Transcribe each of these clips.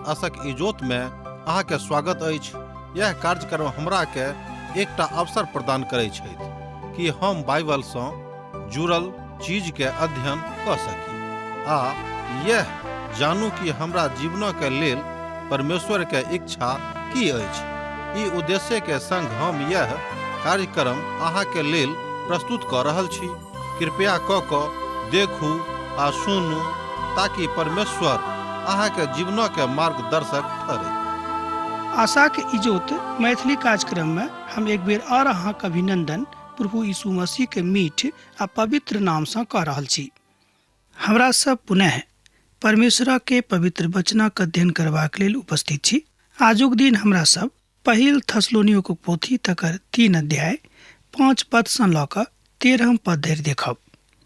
आशक इजोत में अहाँ के स्वागत अछि। यह कार्यक्रम हमरा के एकटा अवसर प्रदान करै छथि कि हम बाइबल सँ जुड़ल चीज के अध्ययन कऽ सकी आ यह जानू कि हमरा जीवन के लेल परमेश्वर के इच्छा की अछि। ई उद्देश्य के संग हम यह कार्यक्रम अहाँ के लेल प्रस्तुत कऽ रहल छी। कृपया कऽ कऽ देखू आ सुनू ताकि परमेश्वर अहाँके जीवनके मार्गदर्शक ठहरै। आशाक इजोत मैथिली कार्यक्रम में हम एक बेर और अहाँक अभिनंदन प्रभु यीशु मसीह के मीठ आ पवित्र नाम से कऽ रहल छी। हमरा सब पुनः परमेश्वर के पवित्र वचनक अध्ययन करबाक लेल उपस्थित छी। आजुक दिन हमरा सब पहिल थसलोनियोक पोथी तकर 3 अध्याय 5 पद सँ लऽ कऽ 13 पद धरि देखब।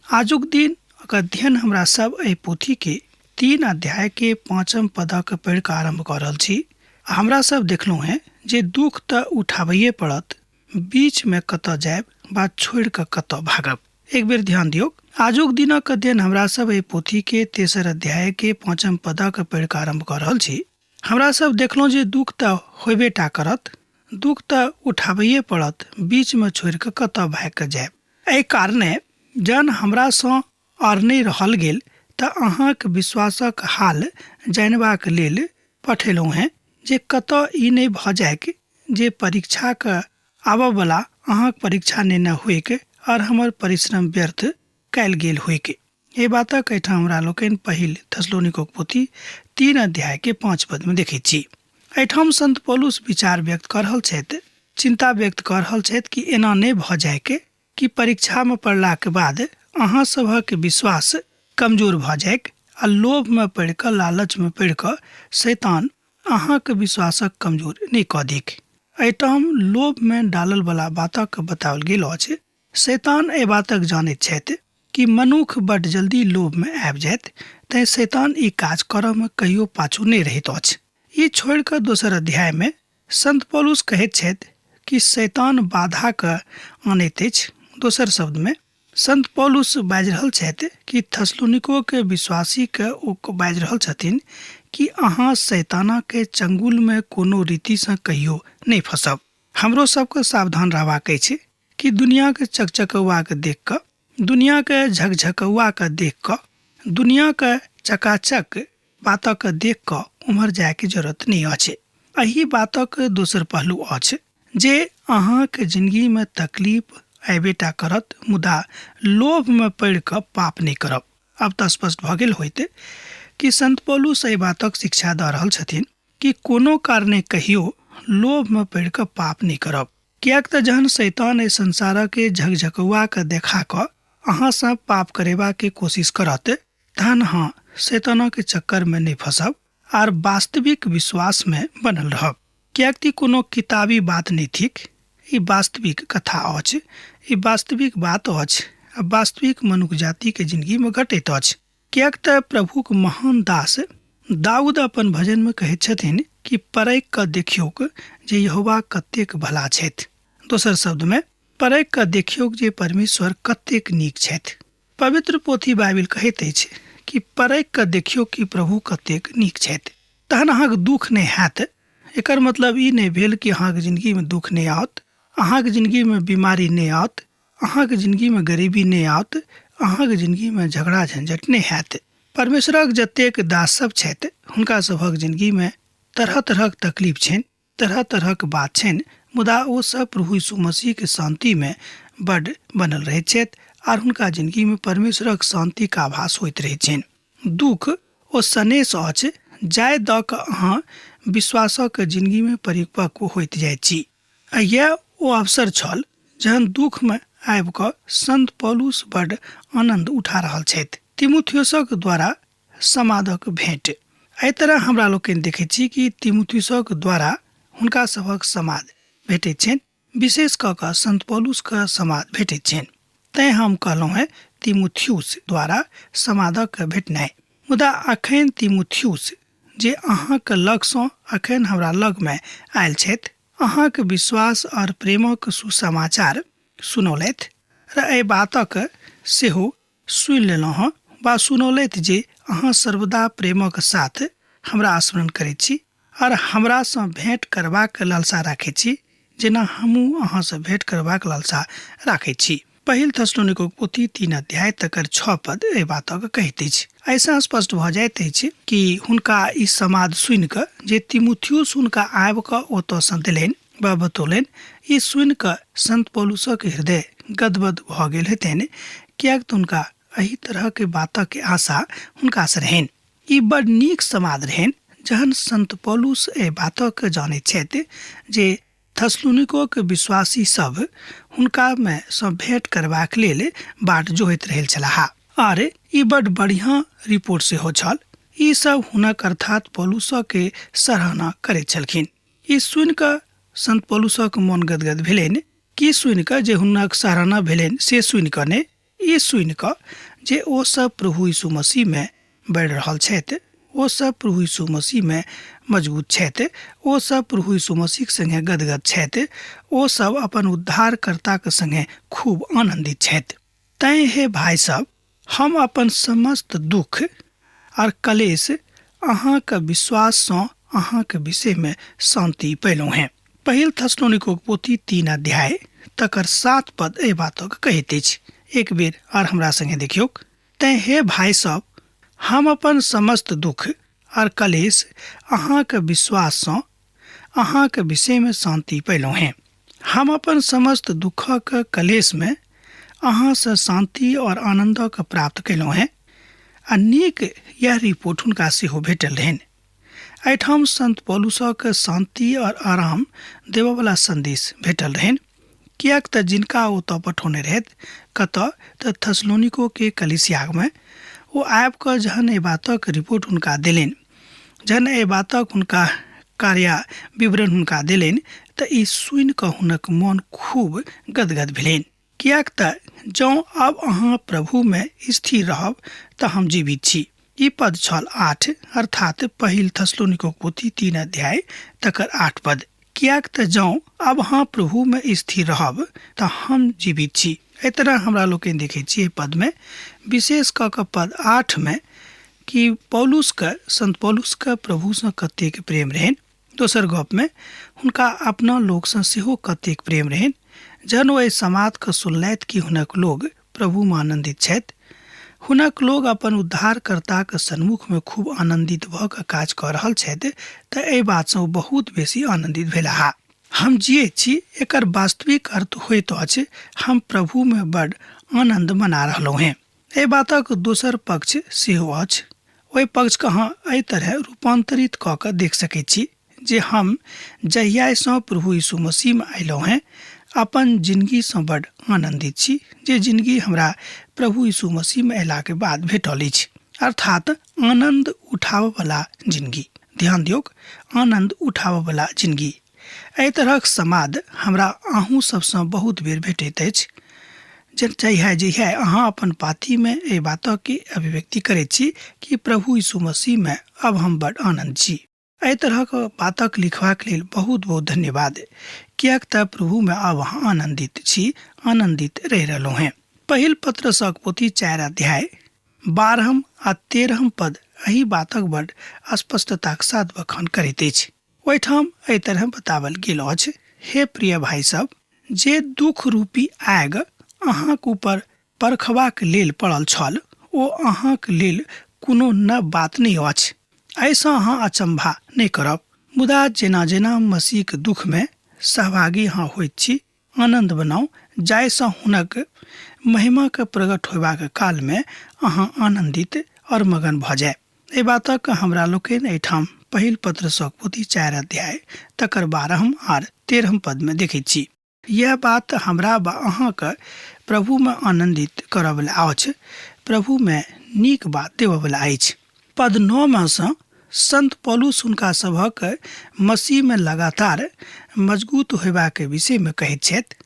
आजुक दिन अध्ययन हमरा सब एहि पोथी के 3 अध्याय के 5 पदक पढ़ि कऽ आरम्भ कऽ रहल छी। हमरा सब देखलहुँ हेँ जे दुख तऽ उठाबैए पड़त, बीच में कतऽ जायब बा छोड़ि कऽ कतऽ भागब। एक बेर ध्यान दियौक। आजुक दिनक अध्ययन हमरा सब एहि पोथी के 3 अध्याय के 5 पदक पढ़ि कऽ आरम्भ कऽ रहल छी। हमरा सब देखलहुँ जे दुख तऽ होबे टा करत, दुख तऽ उठाबैए पड़त, बीचमे छोड़ि कऽ कतऽ भागि कऽ जायब। एहि कारणे जहन हमरासँ आर नहि रहल गेल तऽ अहाँक विश्वासक हाल जानबाक लेल पठेलहुँ हेँ जे कतऽ ई नहि भऽ जाइक जे परीक्षाक आबऽवला अहाँक परीक्षा नेने होइक आओर हमर परिश्रम व्यर्थ कयल गेल होइक। एहि बातक एहिठाम हमरा लोकनि पहिल थेसलोनिकोक पोथी 3 अध्याय के 5 पद में देखैत छी। एहिठाम संत पौलुस विचार व्यक्त कऽ रहल छथि, चिंता व्यक्त कऽ रहल छथि कि एना नहि भऽ जाइक कि परीक्षा में पड़लाक बाद अहाँ सभक विश्वास कमजोर भऽ जाइक आ लोभ में पड़ि कऽ, लालच में पड़ि कऽ शैतान अहाँक विश्वासक कमजोर नहि कऽ दिक। एहिठाम लोभ में डालल वाला बातक बताओल गेल अछि। शैतान एहि बातक जानैत छथि कि मनुख बड्ड जल्दी लोभमे आबि जायत, तेँ शैतान ई काज करऽमे कहियो पाछू नहि रहैत अछि। ई छोड़ि कऽ दोसर अध्यायमे संत पौलुस कहैत छथि कि शैतान बाधाके आनैत अछि। दोसर शब्दमे संत पौलुस बाजि रहल छथि कि थेसलोनिकोके विश्वासीके ओ बाजि रहल छथिन कि अहाँ शैतानके चंगुलमे कोनो रीतिसँ कहियो नहि फँसब। हमरो सबके सावधान रहबाक अछि कि दुनियाके चकचकौआके देख कऽ, दुनियाके झकझकौआके देख कऽ, दुनियाके चकाचक बातक देख कऽ उम्हर जायके जरूरत नहि अछि। एहि बातक दोसर पहलू अछि जे अहाँके जिंदगीमे तकलीफ अयबे टा करत, मुदा लोभमे पड़ि कऽ पाप नहि करब। आब तऽ स्पष्ट भऽ गेल होइत कि संत पौलुस एहि बातक शिक्षा दऽ रहल छथिन कि कोनो कारणे कहियो लोभमे पड़ि कऽ पाप नहि करब, किएक तऽ जहन शैतान एहि संसारके झकझकौआके देखा कऽ अहाँसँ पाप करेबाके कोशिश करत, तहन अहाँ शैतानके चक्करमे नहि फँसब आर वास्तविक विश्वासमे बनल रहब। किएक तऽ कोनो किताबी बात नहि थिक, ई वास्तविक कथा अछि, ई वास्तविक बात अछि आ वास्तविक मनुख जातिके जिंदगीमे घटैत अछि। किएक तऽ प्रभुक महान दास दाऊद अपन भजनमे कहैत छथिन कि परखि कऽ देखियौक जे यहोवा कतेक भला छथि। दोसर शब्दमे परखि कऽ देखियौक जे परमेश्वर कतेक नीक छथि। पवित्र पोथी बाइबिल कहैत अछि कि परखि कऽ देखियौ कि प्रभु कतेक नीक छथि, तहन अहाँके दुःख नहि हैत। एकर मतलब ई नहि भेल कि अहाँके जिंदगीमे दुःख नहि आओत, अहाँके जिंदगीमे बीमारी नहि आओत, अहाँके जिंदगीमे गरीबी नहि आओत, अहाँके जिंदगीमे झगड़ा झंझट नहि हैत। परमेश्वरक जतेक दास सब छथि हुनका सभक जिंदगीमे तरह तरहक तकलीफ छनि, तरह तरहक बात छनि, मुदा ओ सब प्रभु यीशु मसीहके शान्तिमे बड्ड बनल रहैत छथि आर हुनका जिंदगीमे परमेश्वरक शान्तिके आभास होइत रहैत छनि। दुःख ओ सनेस अछि जाहि दऽ कऽ अहाँ विश्वासक जिंदगीमे परिपक्व होइत जाइत छी। आ यैह ओ अवसर छल जहन दुःखमे आबि कऽ संत पौलुस बड्ड आनन्द उठा रहल छथि। तिमुथियुसक द्वारा समादक भेंट। एहि तरह हमरा लोकनि देखैत छी कि तिमुथियुसक द्वारा हुनका सभक समाद भेटैत छनि, विशेष कऽ कऽ संत पौलुसके समाद भेटैत छनि। तैं हम कहलहुँ हेँ तिमुथियुस द्वारा समादक भेटनाइ। मुदा अखन तिमुथियुस जे अहाँक लगसँ अखन हमरा लगमे आयल छथि, अहाँक विश्वास और प्रेमक सुसमाचार सुनौलथि र एहि बातक सेहो सुनि लेलहुँ हँ वा सुनौलथि जे अहाँ सर्वदा प्रेमक साथ हमरा स्मरण करैत छी आर हमरासँ भेँट करबाक लालसा राखैत छी, जेना हमहूँ अहाँसँ भेँट करबाक लालसा राखैत छी। पहिल थेसलोनिकोक पोथी 3 अध्याय तकर 6 पद एहि बातक कहैत अछि। एहिसँ स्पष्ट भऽ जाइत अछि कि हुनका ई समाद सुनि कऽ जे तिमुथियुस हुनका आबि कऽ ओतऽसँ देलनि वा बतौलनि, ई सुनि कऽ संत पौलुसक हृदय गदगद भऽ गेल हेतनि, किएक तऽ हुनका एहि तरहक बातक आशा हुनकासँ रहनि। ई बड़ नीक समाद रहनि जहन संत पौलुस एहि बातक जानैत छथि जे थेसलोनिकोक विश्वासी सभ हुनका मे सँ भेंट करबाक लेल बाट जोहैत रहल छलाह। आर ई बड़ बढ़िया रिपोर्ट सेहो छल। ई सब हुनक अर्थात पौलुसक के सराहना करैत छलखिन। ई सुनि कऽ संत पौलुसक मन गदगद भेलनि। की सुनि कऽ जे हुनक सराहना भेलनि से सुनि कऽ नहि, ई सुनि कऽ जे ओ सब प्रभु यीशु मसीह मे बढ़ि रहल छथि, ओ सब प्रभु यीशु मसीह मे मजबूत छथि, ओ सब प्रभु यीशु मसीहक संगे गदगद छथि, ओ सब अपन उद्धारकर्ताक संगे खूब आनन्दित छथि। तैँ हे भाय सब, हम अपन समस्त दुःख आर कलेश अहाँक विश्वास सँ अहाँक विषय मे शान्ति पयलहुँ हेँ। पहिल थेसलोनिकोक पोथी 3 अध्याय तकर 7 पद एहि बातक कहैत अछि। एक बेर आर हमरा संगे देखियौक। तैँ हे भाय सब, हम अपन समस्त दुःख आर कलेश अहाँक विश्वास सँ अहाँक विषय मे शान्ति पयलहुँ हेँ। हम अपन समस्त दुःखक कलेश मे अहाँसँ शान्ति और आनन्दक प्राप्त कयलहुँ हेँ। आ नीक यैह रिपोर्ट हुनका सेहो भेटल रहनि। एहिठाम संत पौलुसक शान्ति और आराम देबऽवला संदेश भेटल रहनि, किएक तऽ जिनका ओ ओतऽ पठौने रहथि, कतऽ तऽ थेसलोनिको के कलीसियामे, ओ आबि कऽ जहन एहि बातक रिपोर्ट हुनका देलनि, जहन एहि बातक हुनका कार्य विवरण हुनका देलनि, तऽ ई सुनि कऽ हुनक मन खूब गदगद भेलनि। किएक तऽ जँ आब अहाँ प्रभुमे स्थिर रहब तऽ हम जीवित छी। ई पद छल 8, अर्थात पहिल थेसलोनिकोक पोथी 3 अध्याय तकर 8 पद। किएक तऽ जँ आब अहाँ प्रभुमे स्थिर रहब तऽ हम जीवित छी। एहि तरह हमरा लोकनि देखैत छी एहि पदमे, विशेष कऽ कऽ पद 8 मे, कि पौलुसके, संत पौलुसके प्रभुसँ कतेक प्रेम रहनि। दोसर गपमे हुनका अपना लोकसँ सेहो कतेक प्रेम रहनि। जहन ओ एहि समादके सुनलथि कि हुनक लोग प्रभुमे आनन्दित छथि, हुनक लोग अपन उद्धारकर्ताक सन्मुखमे खूब आनन्दित भऽ कऽ काज कऽ रहल छथि, तऽ एहि बातसँ ओ बहुत बेसी आनन्दित भेलाह। हम जियैत छी एकर वास्तविक अर्थ होइत अछि हम प्रभुमे बड आनन्द मना रहलहुँ हेँ। एहि बातक दोसर पक्ष सेहो अछि। ओहि पक्षके अहाँ एहि तरहे रूपान्तरित कऽ कऽ देख सकैत छी जे हम जहियासँ प्रभु यीशु मसीहमे अयलहुँ हेँ अपन जिनगीसँ बड आनन्दित छी, जे जिनगी हमरा प्रभु यीशु मसीहमे अयलाके बाद भेटल अछि, अर्थात आनन्द उठाबऽवला जिनगी। ध्यान दियौक, आनन्द उठाबऽवला जिनगी। एहि तरहक समाद हमरा अहूँ सभसँ बहुत बेर भेटैत अछि जे जहिया जहिया अहाँ अपन पातीमे एहि बातके अभिव्यक्ति करैत छी कि प्रभु यीशु मसीहमे अब हम बड आनन्द छी। एहि तरहक बातक लिखबाक लेल बहुत बहुत धन्यवाद, किएक तऽ प्रभुमे आब अहाँ आनन्दित छी, आनन्दित रहि रहलहुँ हेँ। पहिल पत्रसक पोथी 4 अध्याय 12 आ 13 पद एहि बातक बड स्पष्टताक साथ बखान करैत अछि। ओहिठाम एहि तरह बतावल गेल अछि, हे प्रिय भाइ सब, जे दुख रूपी आगि अहाँक ऊपर परखबाक लेल पड़ल छल, ओ अहाँक लेल कोनो नव बात नहि अछि। एहिसँ अहाँ अचम्भा नहि करब। मुदा जेना-जेना मसीहक दुख मे सहभागी अहाँ होइत छी, आनन्द बनाउ, जाहिसँ हुनक महिमाक प्रगट होयबाक काल मे अहाँ आनन्दित और मगन भऽ जाय। एहि बातक हमरा लोकनि एहिठाम पहिल पत्रसक पोथी 4 अध्याय तकर 12 आर 13 पद मे देखैत छी। यैह बात हमरा वा अहाँक प्रभु मे आनन्दित करऽवला अछि, प्रभु मे नीक बात देबऽवला अछि। पद 9 मे सँ संत पौलुस हुनका सभक मसीह मे लगातार मजगूत होयबाक विषय मे कहैत छथि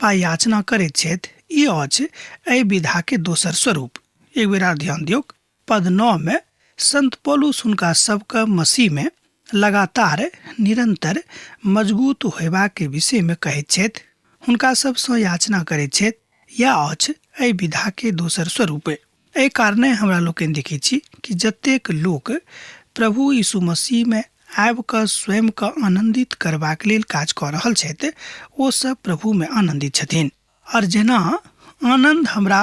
वा याचना करैत छथि। ई अछि एहि विधा के दोसर स्वरूप। एक बेर आर ध्यान दियौक, पद 9 मे संत पौलुस हुनका सबके मसीह मे लगातार निरंतर मजगूत होयबाक विषय मे कहैत छथि, हुनका सबसँ याचना करैत छथि। यैह अछि एहि विधा के दोसर स्वरूप। एहि कारणे हमरा लोकनि देखैत छी कि जतेक लोक प्रभु यीशु मसीहमे आबि कऽ स्वयंके आनन्दित करबाक लेल काज कऽ रहल छथि, ओ सब प्रभुमे आनन्दित छथिन। आओर जेना आनन्द हमरा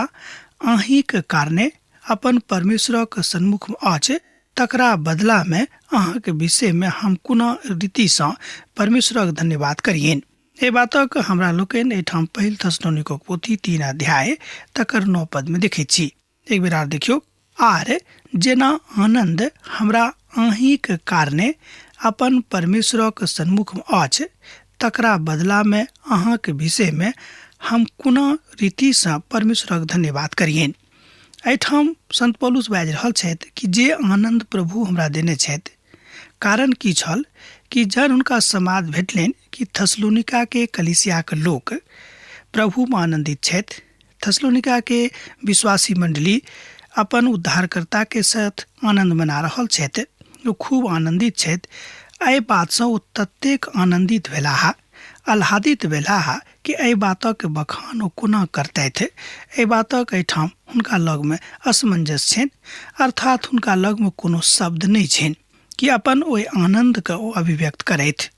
अहीँके कारणे अपन परमेश्वरक सन्मुखमे अछि, तकरा बदलामे अहाँके विषयमे हम कोना रीतिसँ परमेश्वरक धन्यवाद करियनि। एहि बातक हमरा लोकनि एहिठाम पहिल थेसलोनिकोक पोथी 3 अध्याय तकर 9 पदमे देखैत छी। एक बेर आर देखियौ, आर जेना आनन्द हमरा अहीँक कारणे अपन परमेश्वरक सन्मुखमे अछि, तकरा बदलामे अहाँक विषयमे हम कोना रीतिसँ परमेश्वरक धन्यवाद करियनि। एहिठाम संत पौलुस बाजि रहल छथि कि जे आनन्द प्रभु हमरा देने छथि, कारण की छल कि जहन हुनका समाद भेटलनि कि थेसलोनिकाके कलीसियाके लोक प्रभुमे आनन्दित छथि, थेसलोनिकाके विश्वासी मंडली अपन उद्धारकर्ताके साथ आनन्द मना रहल छथि, ओ खूब आनन्दित छथि। एहि बातसँ ओ ततेक आनन्दित भेलाह, आह्लादित भेलाह कि एहि बातक बखान ओ कोना करतथि। एहि बातक एहिठाम हुनका लगमे असमंजस छनि, अर्थात हुनका लगमे कोनो शब्द नहि छनि कि अपन ओहि आनन्दके ओ अभिव्यक्त करथि।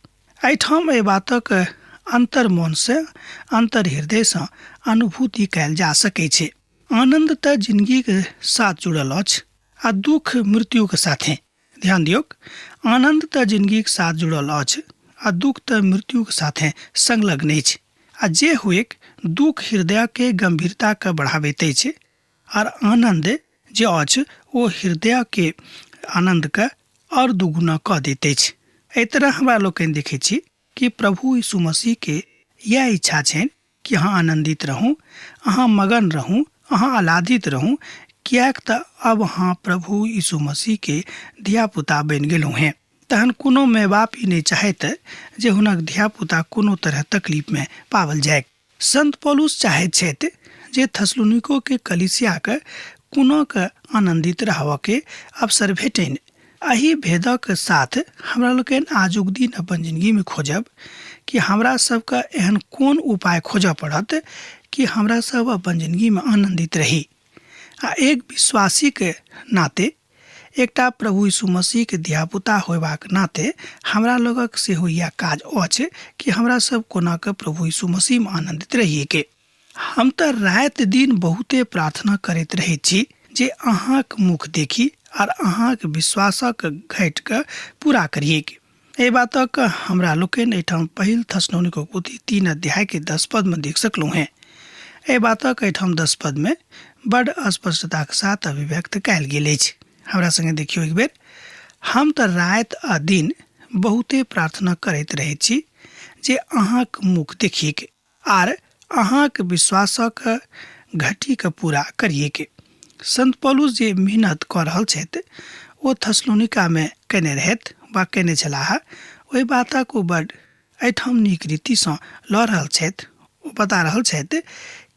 एहिठाम एहि बातक अन्तर्मनसँ, अन्तर्हृदयसँ अनुभूति कयल जा सकै छै। आनन्द तऽ जिनगीके साथ जुड़ल अछि आ दुःख मृत्युके साथे। ध्यान दियौक, आनन्द तऽ जिनगीके साथ जुड़ल अछि आ दुःख तऽ मृत्युके साथे संलग्न अछि। आ जे हुएक, दुःख हृदयके गंभीरताके बढ़ाबैत अछि आर आनन्द जे अछि ओ हृदयके आनन्दके आओर दुगुना कऽ दैत अछि। एहि तरह हमरा लोकनि देखै छी कि प्रभु यीशु मसीहके इएह इच्छा छनि कि अहाँ आनन्दित रहू, अहाँ मगन रहू, अहाँ आह्लादित रहू, किएक तऽ अब अहाँ प्रभु यीशु मसीहके धियापुता बनि गेलहुँ हेँ। तहन कोनो माय बाप ई नहि चाहैत जे हुनक धियापुता कोनो तरह तकलीफमे पाओल जाय। संत पौलुस चाहैत छथि जे थेसलोनिकोके कलीसियाके कोनो के आनन्दित रहबऽके अवसर भेटनि। एहि भेदक साथ हमरा लोकनि आजुक दिन अपन जिनगीमे खोजब कि हमरा सबके एहन कोन उपाय खोजऽ पड़त कि हमरा सब अपन जिनगीमे आनन्दित रही। आ एक विश्वासीके नाते, एकटा प्रभु यीशु मसीहके धियापुता होयबाक नाते हमरा लोगक सेहो इएह काज अछि कि हमरा सब कोना कऽ प्रभु यीशु मसीहमे आनन्दित रहिएके। हम तऽ राति दिन बहुते प्रार्थना करैत रहैत छी जे अहाँक मुख देखी आर अहाँक विश्वासक घटिके पूरा करिएक। एहि बातक हमरा लोकनि एहिठाम पहिल थेसलोनिको पोथी 3 अध्यायके 10 पदमे देख सकलहुँ हेँ। एहि बातक एहिठाम 10 पदमे बड स्पष्टताक साथ अभिव्यक्त कयल गेल अछि। हमरा संगे देखियौ एक बेर, हम तऽ राति आ दिन बहुते प्रार्थना करैत रहैत छी जे अहाँक मुख देखिक आर अहाँक विश्वासक घटीके पूरा करिएके। संत पौलुस जे मेहनत कऽ रहल छथि ओ थेसलोनिकामे कयने रहथि वा कयने छलाह, ओहि बातक ओ बड एहिठाम नीक रीतिसँ लऽ रहल छथि। ओ बता रहल छथि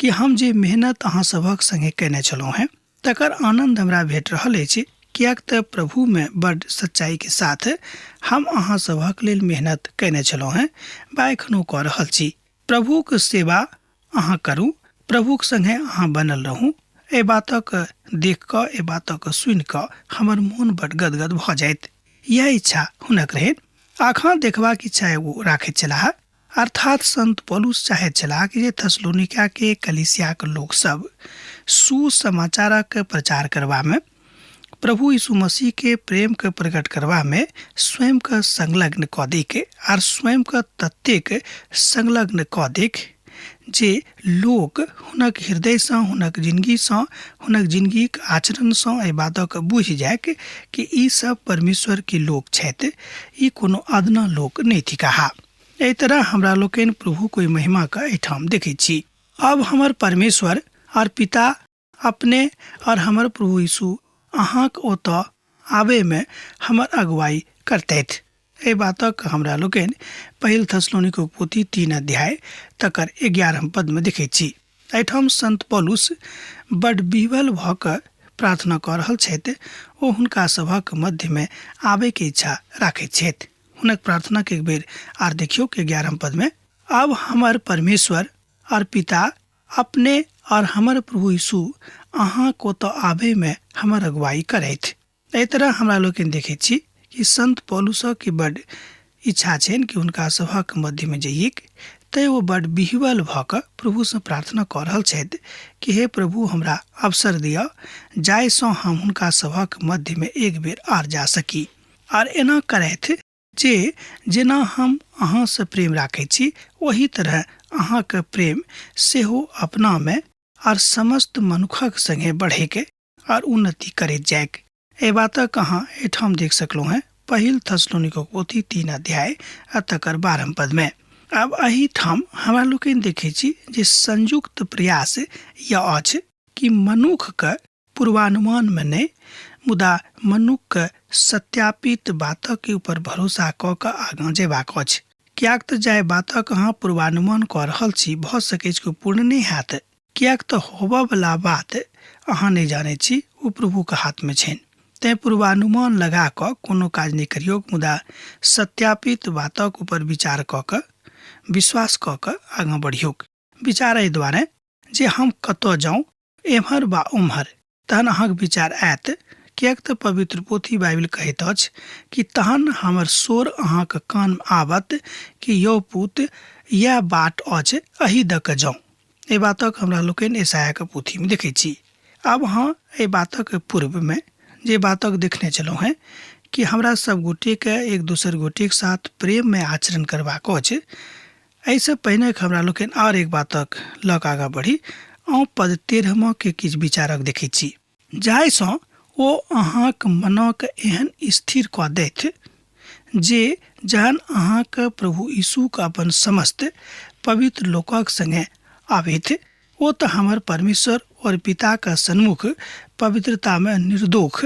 कि हम जे मेहनत अहाँ सभक संगे कयने छलहुँ हेँ तकर आनन्द हमरा भेट रहल अछि, किएक तऽ प्रभुमे बड सच्चाइके साथ हम अहाँ सभक लेल मेहनत कयने छलहुँ हेँ वा एखनो कऽ रहल छी। प्रभुक सेवा अहाँ करू, प्रभुक संगे अहाँ बनल रहू। एहि बातक देख कऽ, एहि बातक सुनि कऽ हमर मोन बड गदगद भऽ जाइत। इएह इच्छा हुनक रहनि। आखा देखबाक इच्छा ओ राखैत छलाह। अर्थात संत पौलुस चाहैत छलाह कि जे थेसलोनिकाके कलीसियाक लोकसभ सुसमाचारक प्रचार करबामे, प्रभु यीशु मसीहके प्रेमके प्रकट करबामे स्वयंके संलग्न कऽ दैक आर स्वयंके ततेक संलग्न कऽ दैक जे लोक हुनक हृदयसँ, हुनक जिनगीसँ, हुनक जिनगीक आचरणसँ एहि बातक बुझि जाइक कि ई सब परमेश्वरके लोक छथि, ई कोनो अदना लोक नहि थिकाह। एहि तरह हमरा लोकनि प्रभुक ओहि महिमाके एहिठाम देखैत छी। अब हमर परमेश्वर और पिता अपने और हमर प्रभु यीशु अहाँक ओतऽ आबैमे हमर अगुवाई करतथि। एहि बातक हमरा लोकनि पहिल थेसलोनिकोक पोथी 3 अध्याय तकर 11 पदमे देखैत छी। एहिठाम संत पौलुस बड विह्वल भऽ कऽ प्रार्थना कऽ रहल छथि। ओ हुनका सभक मध्यमे आबैके इच्छा राखैत छथि। हुनक प्रार्थनाके एक बेर आर देखियौ कि 11 पदमे, अब हमर परमेश्वर और पिता अपने और हमर प्रभु यीशु अहाँक ओतऽ आबैमे हमर अगुवाई करथि। एहि तरह हमरा लोकनि देखैत छी कि संत पौलुसके बड्ड इच्छा छनि कि हुनका सभक मध्यमे जइएक, तैँ ओ बड्ड विह्वल भऽ कऽ प्रभुसँ प्रार्थना कऽ रहल छथि कि हे प्रभु, हमरा अवसर दिअ जाहिसँ हम हुनका सभक मध्यमे एक बेर आर जा सकी, आर एना करथि जे जेना हम अहाँसँ प्रेम राखैत छी ओही तरह अहाँके प्रेम सेहो अपनामे आर समस्त मनुखक संगे बढ़ैके आर उन्नति करैत जाइक। एहि बातक अहाँ एहिठाम देख सकलहुँ हेँ पहिल थसलोनिकोक पोथी 3 अध्याय आ तकर 12 पदमे। आब एहिठाम हमरा लोकनि देखै छी जे संयुक्त प्रयास यह अछि कि मनुखके पूर्वानुमानमे नहि, मुदा मनुखके सत्यापित बातक ऊपर भरोसा कऽ कऽ आगाँ जेबाक अछि। किएक तऽ जाहि बातक अहाँ पूर्वानुमान कऽ रहल छी भऽ सकैछ कि ओ पूर्ण नहि हैत, किएक तऽ होबऽवला बात अहाँ नहि जानैत छी, ओ प्रभुके हाथमे छनि। तेँ पूर्वानुमान लगा कऽ कोनो काज नहि करियौक, मुदा सत्यापित बातक ऊपर विचार कऽ कऽ विश्वास कऽ कऽ आगाँ बढ़ियौक। विचार एहि दुआरे जे हम कतऽ जाउँ, एम्हर वा ओम्हर, तहन अहाँके विचार आयत, किएक तऽ पवित्र पोथी बाइबिल कहैत अछि कि तहन हमर स्वर अहाँके कानमे आबत कि यौ पुत, इएह बाट अछि, एही दऽ कऽ जाउ। एहि बातक हमरा लोकनि ईसायाके पोथीमे देखै छी। आब अहाँ एहि बातक पूर्वमे जे बातक देखने छलहुँ हेँ कि हमरा सब गोटेके एक दोसर गोटेके साथ प्रेममे आचरण करबाक अछि, एहिसँ पहिने हमरा लोकनि आओर एक बातक लऽ कऽ आगाँ बढ़ी। अहूँ पद 13 के किछु विचारक देखै छी, जाहिसँ ओ अहाँक मनक एहन स्थिर कऽ दैथ जे जहन अहाँके प्रभु यीशुके अपन समस्त पवित्र लोकक संगे आबथि, ओ तऽ हमर परमेश्वर और पिताके सन्मुख पवित्रतामे निर्दोष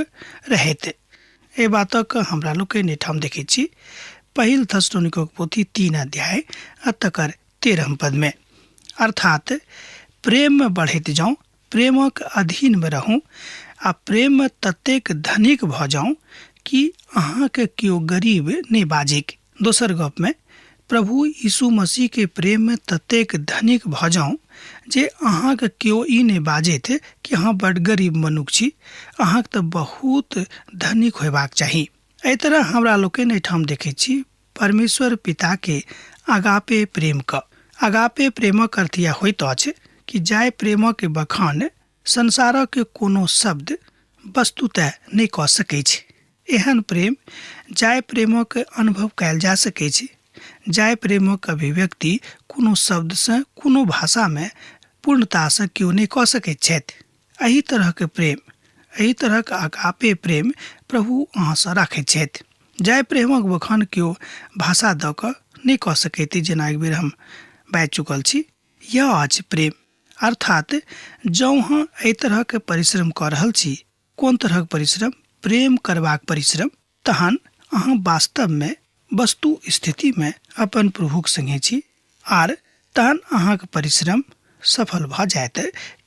रहैत। एहि बातक हमरा लोकनि एहिठाम देखै छी पहिल थसलोनिकोक पोथी 3 अध्याय आ तकर 13 पदमे। अर्थात प्रेममे बढ़ैत जाउँ, प्रेमक अधीनमे रहूँ आ प्रेममे ततेक धनिक भऽ जाउँ कि अहाँके केओ गरीब नहि बाजिक। दोसर गपमे प्रभु यीशु मसीहके प्रेममे ततेक धनिक भऽ जाउँ जे अहाँके केओ ई नहि बाजैत कि अहाँ बड्ड गरीब मनुख छी, अहाँके तऽ बहुत धनिक होयबाक चाही। एहि तरह हमरा लोकनि एहिठाम देखै छी परमेश्वर पिताके अगापे प्रेमके। अगापे प्रेमक अर्थ यह होइत अछि कि जाहि प्रेमक बखान संसारक कोनो शब्द वस्तुतः नहि कऽ सकैछ, एहन प्रेम जाहि प्रेमक अनुभव कयल जा सकैछ, जाहि प्रेमक अभिव्यक्ति कोनो शब्दसँ कोनो भाषामे पूर्णतासँ केओ नहि कऽ सकैत छथि, एहि तरहक प्रेम, एहि तरहक अगापे प्रेम प्रभु अहाँसँ राखैत छथि, जाहि प्रेमक बखान केओ भाषा दऽ कऽ नहि कऽ सकैत, जेना एक बेर हम बाजि चुकल छी। यह अछि प्रेम। अर्थात जँ अहाँ एहि तरहक परिश्रम कऽ रहल छी, कोन तरहक परिश्रम? प्रेम करबाक परिश्रम, तहन अहाँ वास्तवमे वस्तु स्थितिमे अपन प्रभुक संगे छी आर तहन अहाँक परिश्रम सफल भऽ जायत,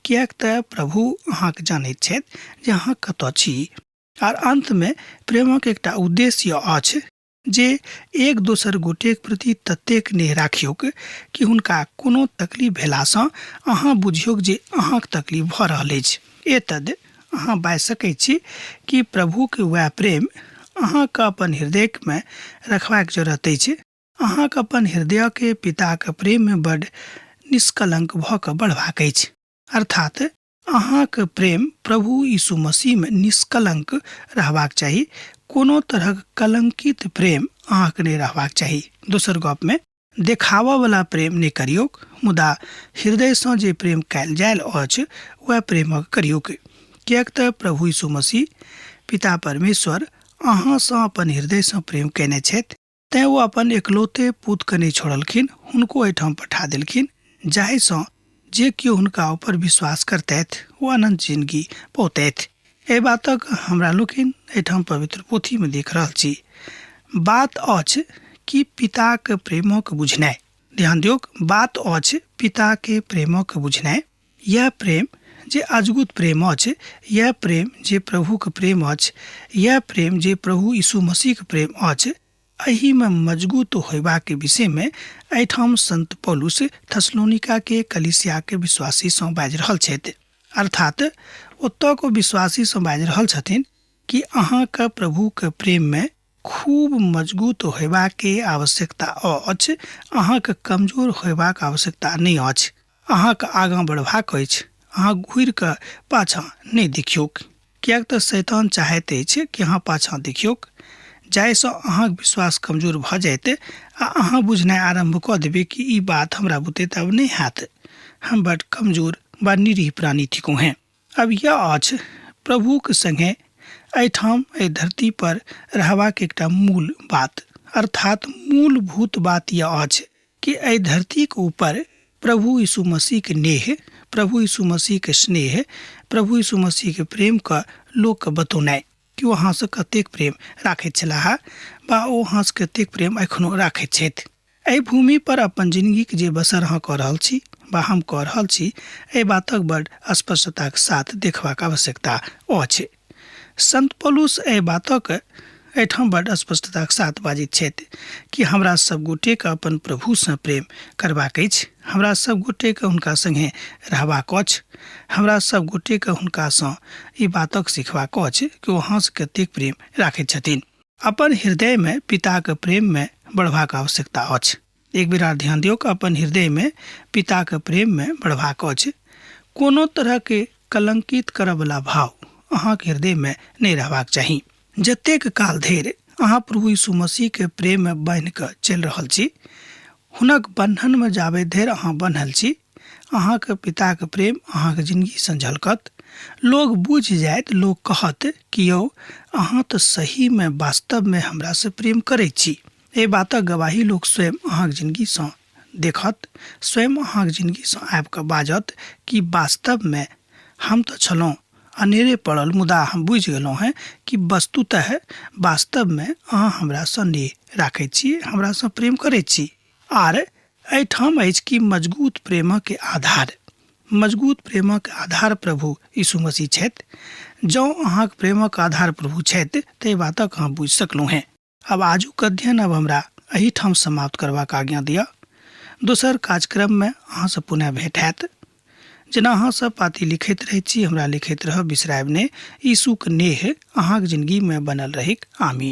किएक तऽ प्रभु अहाँके जानैत छथि जे अहाँ कतऽ छी। आर अन्तमे प्रेमक एकटा उद्देश्य अछि जे एक दोसर गोटेक प्रति ततेक नेह राखियौक कि हुनका कोनो तकलीफ भेलासँ अहाँ बुझियौक जे अहाँक तकलीफ भऽ रहल अछि। एतद अहाँ बाजि सकैत छी कि प्रभुक वएह प्रेम अहाँके अपन हृदयमे रखबाक जरूरत अछि। अहाँके अपन हृदयके पिताक प्रेममे बड्ड निष्कलंक भऽ कऽ बढ़बाक अछि। अर्थात अहाँक प्रेम प्रभु यीशु मसीहमे निष्कलंक रहबाक चाही। कोनो तरहक कलंकित प्रेम अहाँके नहि रहबाक चाही। दोसर गपमे देखाबऽवला प्रेम नहि करियौक, मुदा हृदयसँ जे प्रेम कयल जायल अछि वएह प्रेमक करियौक, किएक तऽ प्रभु यीशु मसीह पिता परमेश्वर अहाँसँ अपन हृदयसँ प्रेम कयने छथि, तेँ ओ अपन एकलौते पुतके नहि छोड़लखिन, हुनको एहिठाम पठा देलखिन, जाहिसँ जे केओ हुनका ऊपर विश्वास करतथि ओ अनन्त जिनगी पौतथि। एहि बातक हमरा लोकनि एहिठाम पवित्र पोथीमे देख रहल छी। बात अछि कि पिताक प्रेमक बुझनाइ। ध्यान दियौक, बात अछि पिताके प्रेमक बुझनाइ। यह प्रेम जे अजगुत प्रेम अछि, यह प्रेम जे प्रभुक प्रेम अछि, यह प्रेम जे प्रभु यीशु मसीहक प्रेम अछि, एहिमे मजगूत होयबाक विषयमे एहिठाम संत पौलुस थसलोनिकाके कलीसियाके विश्वासीसँ बाजि रहल छथि। अर्थात ओतऽके विश्वासीसँ बाजि रहल छथिन कि अहाँके प्रभुके प्रेममे खूब मजगूत होयबाके आवश्यकता अछि, अहाँके कमजोर होयबाक आवश्यकता नहि अछि। अहाँके आगाँ बढ़बाक अछि, अहाँ घुरि कऽ पाछाँ नहि देखियौक, किएक तऽ शैतान चाहैत अछि कि अहाँ पाछाँ देखियौक, जाहिसँ अहाँके विश्वास कमजोर भऽ जायत आ अहाँ बुझनाइ आरम्भ कऽ देबै कि ई बात हमरा बुते तऽ आब नहि हैत, हम बड्ड कमजोर वा निरीह प्राणी थिकहुँ हेँ। आब यह अछि प्रभुक संगे एहिठाम एहि धरती पर रहबाक एकटा मूल बात, अर्थात मूलभूत बात यह अछि कि एहि धरतीक ऊपर प्रभु यीशु मसीहके नेह, प्रभु यीशु मसीहके स्नेह, प्रभु यीशु मसीहके प्रेमके लोकके बतौनाइ कि ओ अहाँसँ कतेक प्रेम राखैत छलाह वा ओ अहाँसँ कतेक प्रेम एखनो राखैत छथि। एहि भूमि पर अपन जिनगीके जे बसर अहाँ कऽ रहल छी वा हम कऽ रहल छी, एहि बातक बड स्पष्टताक साथ देखबाक आवश्यकता अछि। संत पौलुस एहि बातक एहिठाम बड स्पष्टताक साथ बाजैत छथि कि हमरा सब गोटेके अपन प्रभुसँ प्रेम करबाक अछि, हमरा सब गोटेके हुनका संगे रहबाक अछि, हमरा सब गोटेके हुनकासँ ई बातक सिखबाक अछि कि ओ अहाँसँ कतेक प्रेम राखैत छथिन। अपन हृदयमे पिताक प्रेममे बढ़बाक आवश्यकता अछि। एक बेर आर ध्यान दियौक, अपन हृदयमे पिताक प्रेममे बढ़बाक अछि। कोनो तरहके कलंकित करऽवला भाव अहाँके हृदयमे नहि रहबाक चाही। जतेक काल धरि अहाँ प्रभु यीशु मसीहके प्रेममे बान्हि कऽ चलि रहल छी, हुनक बन्धनमे जाबे धरि अहाँ बन्हल छी, अहाँके पिताके प्रेम अहाँके जिनगीसँ झलकत। लोग बुझि जायत, लोग कहत कि यौ अहाँ तऽ सहीमे वास्तवमे हमरासँ प्रेम करै छी। एहि बातक गवाही लोक स्वयं अहाँके जिनगीसँ देखत, स्वयं अहाँके जिनगीसँ आबि कऽ बाजत कि वास्तवमे हम तऽ छलहुँ अनेरे पड़ल, मुदा हम बुझि गेलहुँ हेँ कि वस्तुतः वास्तवमे अहाँ हमरासँ नेह राखैत छी, हमरासँ प्रेम करैत छी। आर एहिठाम अछि कि मजगूत प्रेमक आधार, मजगूत प्रेमक आधार प्रभु यीशु मसीह छथि। जँ अहाँक प्रेमक आधार प्रभु छथि तऽ एहि बातक अहाँ बुझि सकलहुँ हेँ। आब आजुक अध्ययन अब हमरा एहिठाम समाप्त करबाक आज्ञा दिअ। दोसर कार्यक्रममे अहाँसँ पुनः भेंट हैत। जेना अहाँ सब पाती लिखैत रहैत छी, हमरा लिखैत रहब, बिसरायब नहि। यीशुक नेह अहाँक जिनगीमे बनल रहैक। आमीन।